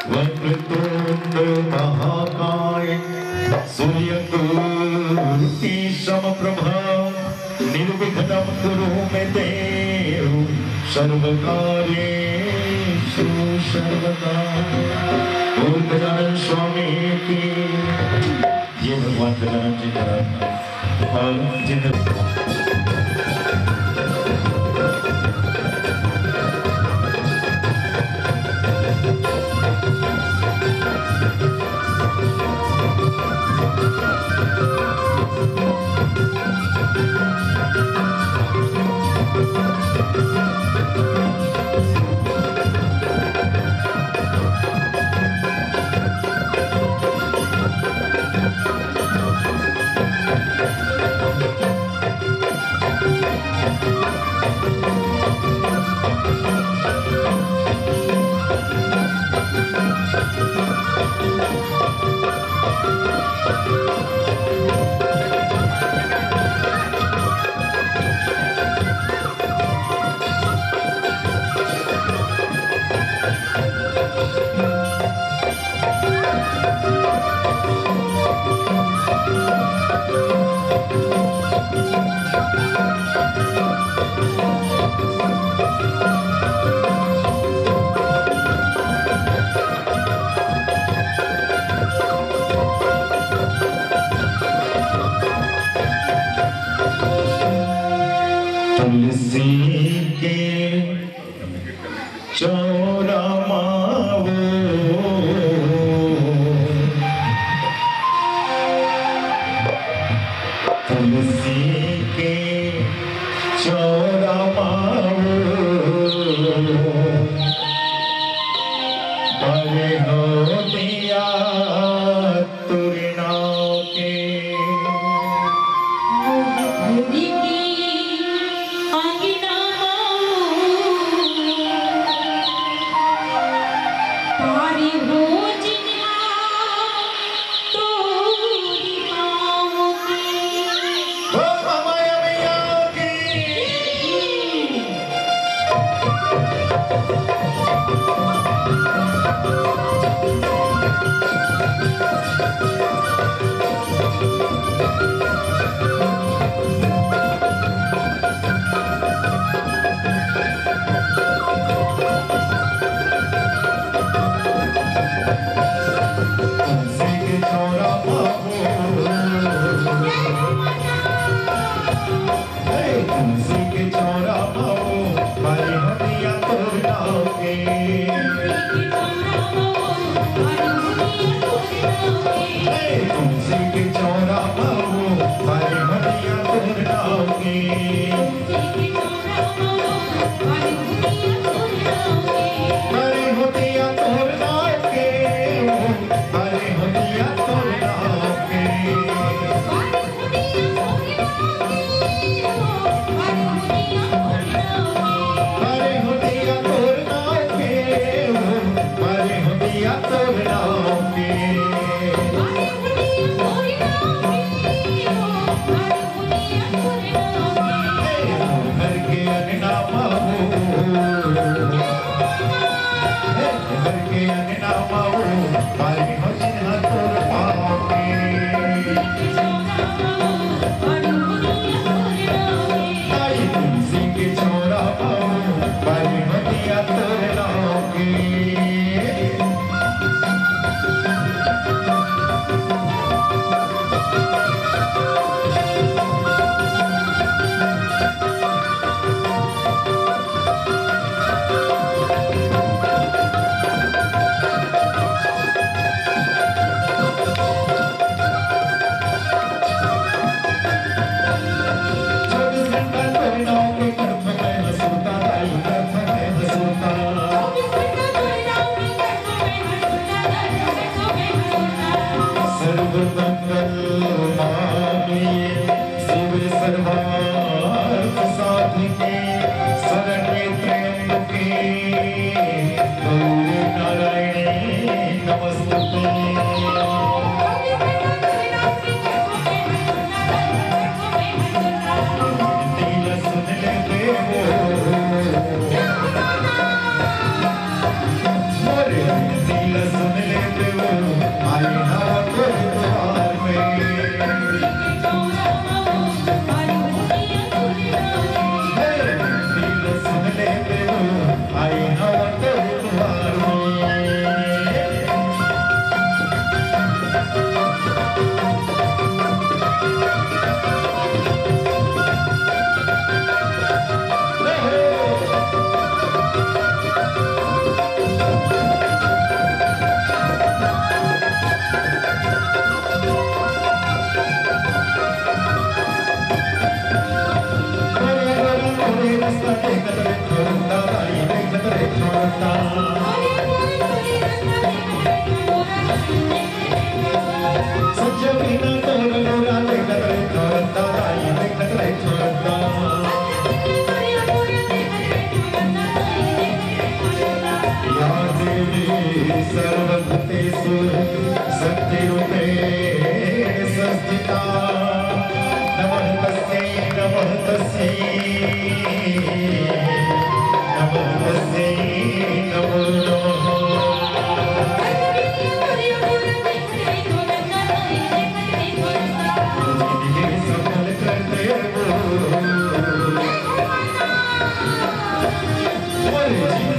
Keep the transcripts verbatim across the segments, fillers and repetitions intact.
वक्रतुंड महाकाय सूर्यकोटि समप्रभा निर्विघ्नं कुरु मे देव सर्वकार्येषु सर्वदा। बोल गजानन स्वामी की। ये भगवान गजानन जी महाराज और जिन तुलसी के चौरा मावो, तुलसी के चौरा मावो, बड़े हो दिया तुरना के। मोहरी की अंगना माऊ, पारी हो जिनहा तोरी माऊ के। ओ माया मैया की। तुलसी के चौरा मावो, बड़े हो दिया तोर नाव के। हे तुलसी के चौरा मावो, बड़े हो दिया तोर नाव के। बड़े हो दिया तोर नाव के, बड़े हो दिया तोर नाव के। बड़े हो दिया तोर नाव के, बड़े हो दिया तोर नाव के।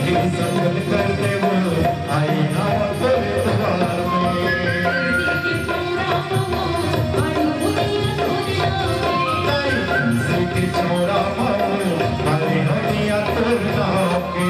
सफल कर देबो, आई हवा तोरे द्वार में। तुलसी के चौरा माऊ, आई हथिया तोर नाम के।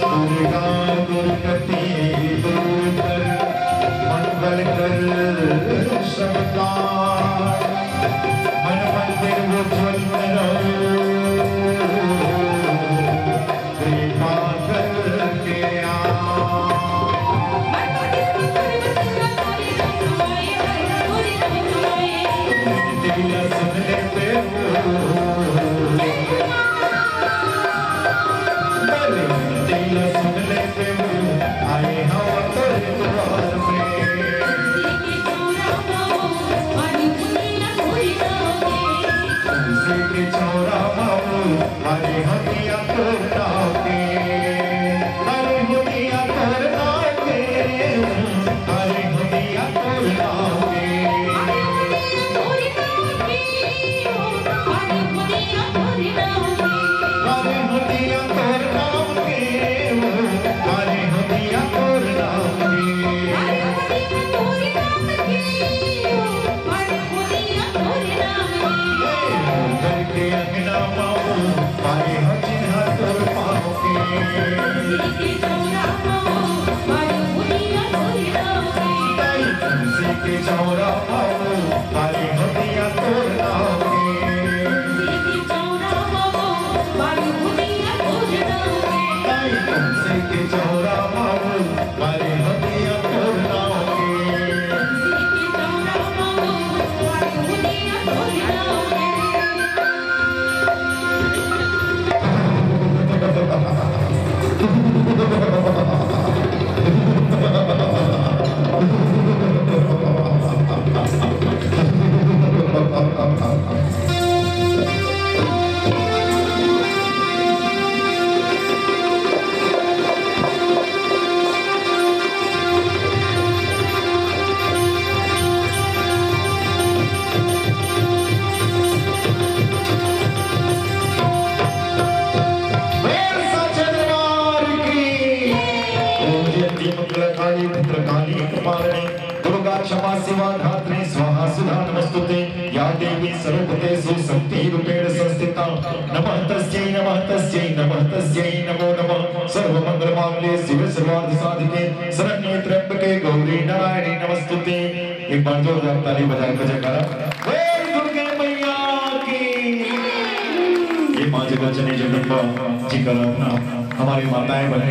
दुर्गा दुर्गति दूर कर, मंगल कर सबका। मन मंदिर उज्ज्वल करो, कृपा करके आ। तेरा सुन ले पे हो। तेरा सुन ले पे हो। आए हवा तोरे द्वार में। तुलसी के चौरा माऊ, अरे हथिया तोर नाम के, अरे हथिया तोर नाम के, अरे हथिया तोर नाम के। अरे हथिया तोर नाम के, अरे हथिया तोर नाम के। घर के अंगना माऊ, पाए हो चिन्हा तोर पाँव के। ताई तुलसी के चौरा माऊ, पाए हो दिया तोर नाम के। ताई तुलसी के चौरा माऊ, पाए हो दिया तोर नाम के। बोल साचे दरबार की। ओम जयंती मंगला काली भद्रकाली कपालिनी दुर्गा क्षमा शिवा धात्री स्वाहा सुधा नमस्तुते। या देवी सर्वभूतेषु शक्ति रूपेण संस्थिता। नमः तस्यै नमः तस्यै नमः तस्यै नमो नमः। सर्व मंगल मांगल्ये शिवे सर्वार्थ साधिके शरण्ये त्र्यंबके गौरी नारायणी नमस्तुते। एक बार जोरदार ताली बजा के जयकारा। बोल दुर्गे मैया की। ये माँ जगत जननी जगदम्बा जी का आराधना हमारी माताएं बहनें